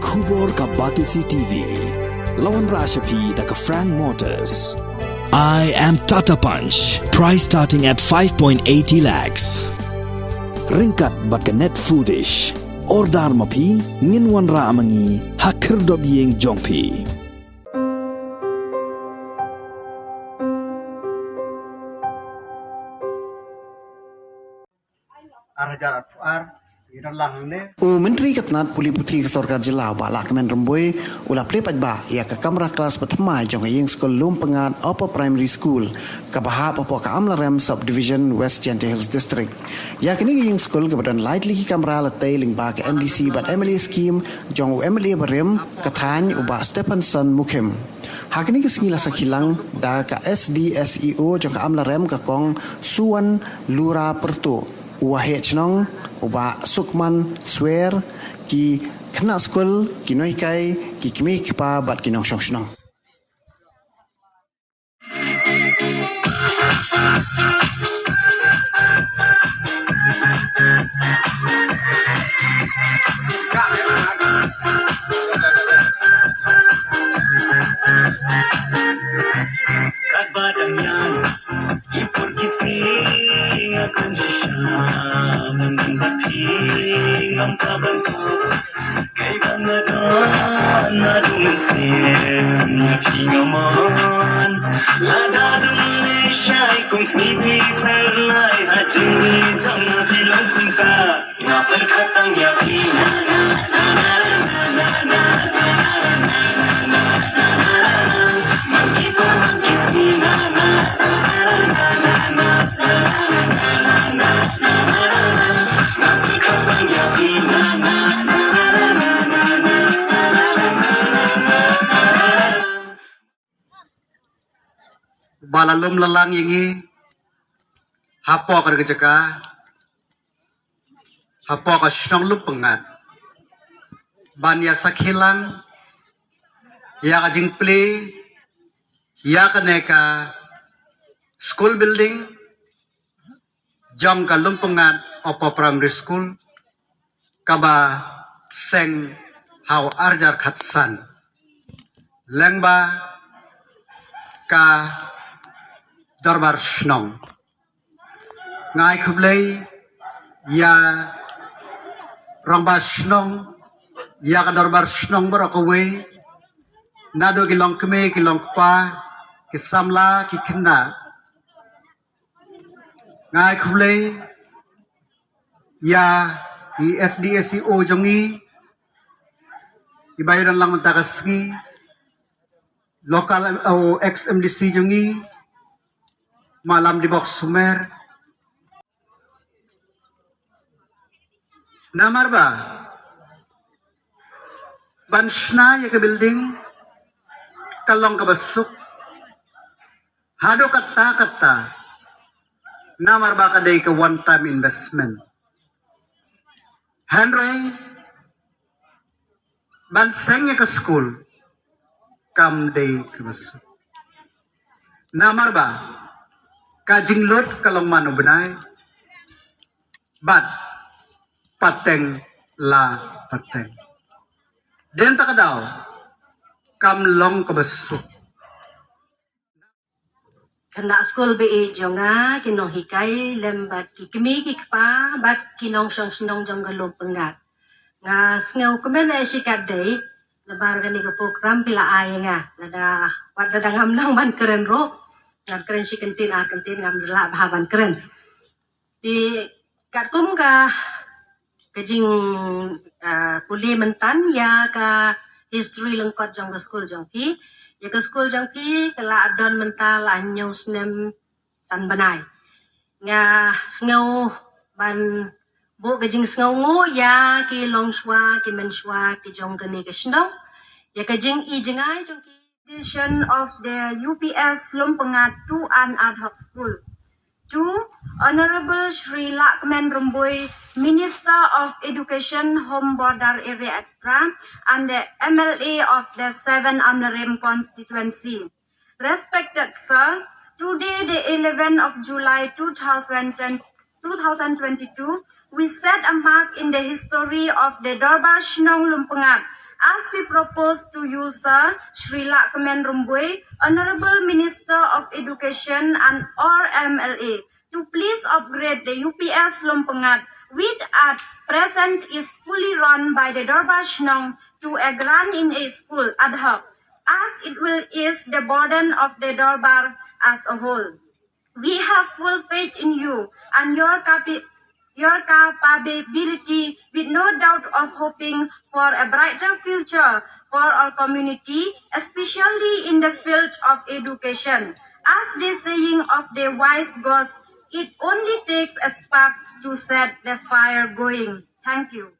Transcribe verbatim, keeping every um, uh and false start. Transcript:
Khubor ka Batesi T V. La wanrah sha phi da ka Frank Motors. I am Tata Punch. Price starting at five point eighty lakhs. Ryngkat bad ka Net Foodish. Order ma phi, ngin wanrah ma ngi ha khyrdop ïing jong phi. Ar hajar arphew ar, ngi don lang hangne. U Myntri ka tnat pule puthi ka sorkar jylla, Bah Lahkmen Rymbui, u la plie paidbah ïa ka kamra klas ba thymmai jong ka ïing skul Lumpyngngad Upper Primary School, kaba hap hapoh ka Amlarem Subdivision, West Jaintia Hills District. Ïa kane ka ïing skul kaba don lai tylli ki kamra la tei lyngba ka M D C bad M L A scheme jong u M L A barim ka thaiñ, u Bah Stephenson Mukhim. Ha kane ka sngi la sakhi lang da ka S D S E O jong ka Amlarem, ka Kong Suwan Lura Pyrtuh, u waheh shnong, u Bah Sukman Swer, ki khynnah skul, ki nonghikai, ki kmie ki kpa bad ki nongshong shnong. Katba dang ïaid ki por ki sngi, nga kren shisha mynnin ba phi ngam pat ban kop. Kaei ba nga don naduh mynsiem, nga phi nga mon. Lada dang leit shai kum sngi phi ther lai ha jingri jong nga, phi long kumta. Nga pyrkhat tang ïa phi. Ba la lum la lang ïa ngi hapoh ka jaka, hapoh ka shnong Lumpyngngad, ban ïa sakhi lang ïa ka jingplie ïa kane ka school building jong ka Lumpyngngad Upper Primary School, kaba seng ha u ar hajar khatsan lyngba ka dorbar shnong. Nga ai khublei ïa rangbah shnong, ïa ka dorbar shnong baroh kawei, naduh ki longkmie, ki longkpa, ki samla, ki khynnah. Nga ai khublei ïa i S D S E O jong ngi, i ba ïadon lang mynta ka sngi, local, oh, ex M D C jong ngi, Malam Dibok Sumer. Namar ba ban shna ïa ka building ka long kaba suk haduh katta katta, namar ba ka dei ka one time investment. Hynrei ban seng ïa ka skul kam dei kaba suk. Namar ba ka jinglut ka long man u bnai bad pateng la pateng. Dei na kata ka daw kam long kaba suk. Khynnah skul ba ïeit jong nga, ki nonghikai lem bad ki kmie ki kpa bad ki nongshong shnong jong ka Lumpyngngad. Nga sngewkmen eh shikatdei nabar kane ka program phi la ai ïa nga. Lada wat lada ngam nang ban kren ruh, ngan kren shi kyntien ar kyntien, ngam lah bha ban kren. Te katkum ka, ka jing, ah, pule mynta ïa ka history lyngkot jong ka skul jong phi. Ïa ka skul jong phi ka la don mynta la hynñiew snem san bnai. Nga sngew ban buh ka jingsngewnguh ïa ki longshuwa, ki mynshuwa ki jong kane ka shnong, ïa ka jing-i jngai jong ki. Edition of the U P S Lumpyngngad two an ad hoc school. Two, Honorable Shri Lahkmen Rymbui, Minister of Education, Home Border Area, et cetera, and the M L A of the seven Amlarem constituency. Respected sir, today, the eleventh of July two thousand ten, two thousand twenty-two, we set a mark in the history of the Dorbar Shnong Lumpyngngad As we propose to you, Sir Shri Lahkmen Rymbui, Honorable Minister of Education and all M L A, to please upgrade the U P S Lumpyngngad, which at present is fully run by the Dorbar Shnong, to a grant in a school ad hoc, as it will ease the burden of the Dorbar as a whole. We have full faith in you and your capi- your capability, with no doubt of hoping for a brighter future for our community, especially in the field of education. As the saying of the wise goes, it only takes a spark to set the fire going. Thank you.